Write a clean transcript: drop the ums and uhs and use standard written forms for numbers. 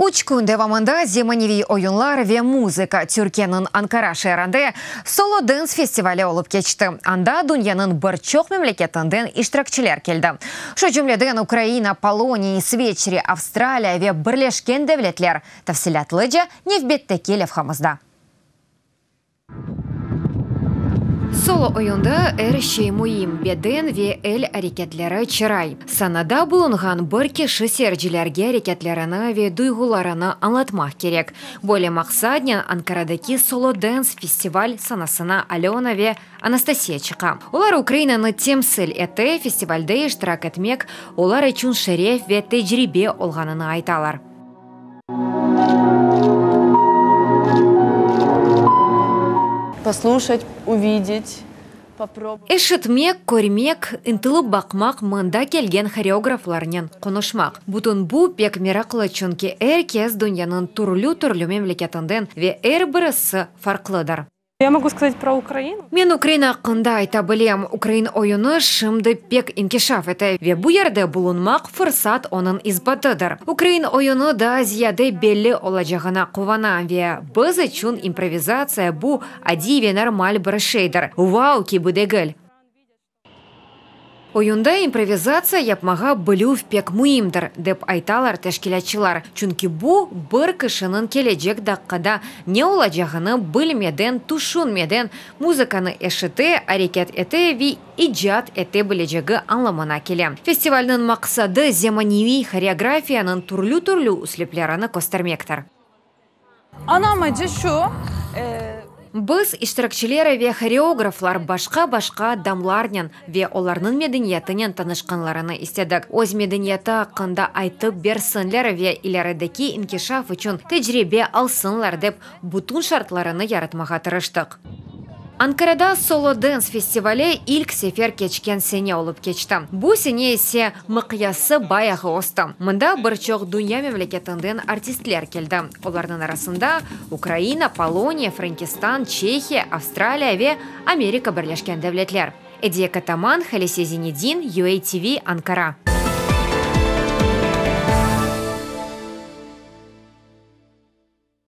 Üç kün devamında zemaneviy oyunlar ve muzıka Türkiyeniñ Ankara şeerinde Solo Dance festivali olıp keçti. Anda dünyanıñ bir çoq memleketinden iştirakçiler keldi. Şu cümleden Ukraina, Poloniya, İsveçre, Avstraliya ve Birleşken Devletler. Tafsilâtlıca nevbetteki levhamızda. Solo oyunda er şey müim, beden ve el areketleri, çıray. Sanada bulunğan bir kişi seyircilerge areketlerini ve duyğularını añlatmaq kerek. Böyle maqsadnen Ankaradaki Solo Dance festival sanasına Alöna ve Anastasiya çıqa. Olar Ukrainanı temsil ete, festivalde iştirak etmek olar içün şeref ve tecribe olğanını aytalar. Послушать, uvidet, poprobovat. Eşitmek, körmek, ıntılıp baqmaq, mında kelgen horeograflarnen qonuşmaq. Bütün bu pek meraqlı, çünki er kes dünyanıñ türlü-türlü memleketinden ve er birisi farqlıdır. Ya mogu skazat pro Ukrainu. Men Ukraina aqqında ayta bilem. Ukrain oyunı şimdi pek inkişaf ete ve bu yerde bulunmaq fırsat onıñ isbatıdır. Ukrain oyunı daa ziyade belli olacağına quvanam ve biz içün improvizatsiya bu adiy ve normal bir şeydir, vau kibi degil. Oyunda improvizatsiya yapmağa bilüv pek müimdir, dep aytalar teşkilâtçılar, çünki bu, bir kişiniñ kelecek daqqada ne olacağını bilmeden, tüşünmeden, muzıkanı eşite, areket ete ve icat ete bilecegi añlamına kele. Festivalniñ maqsadı, zemaneviy horeografiyanıñ türlü-türlü üslüplerini köstermektir. Ana amacı şu. Biz, iştirakçiler ve horeograflar, başqa-başqa adamlarnen ve olarnıñ medeniyetinen tanışqanlarını istedik. Öz medeniyeti aqqında aytıp bersinler ve ilerideki inkişaf içün tecribe alsınlar dep, bütün şartlarını yaratmağa tırıştıq. Ankarada Solo Dance festivali ilk sefer keçken sene olıp keçti. Bu sene ise mıqyası bayağı östi. Mında bir çoq dünya memleketinden artistler keldi. Olarnıñ arasında Ukraina, Poloniya, Frenkistan, Çehiya, Avstraliya ve Amerika Birleşken Devletler. Ediye Kataman, Halise Zinedin, UATV, Ankara.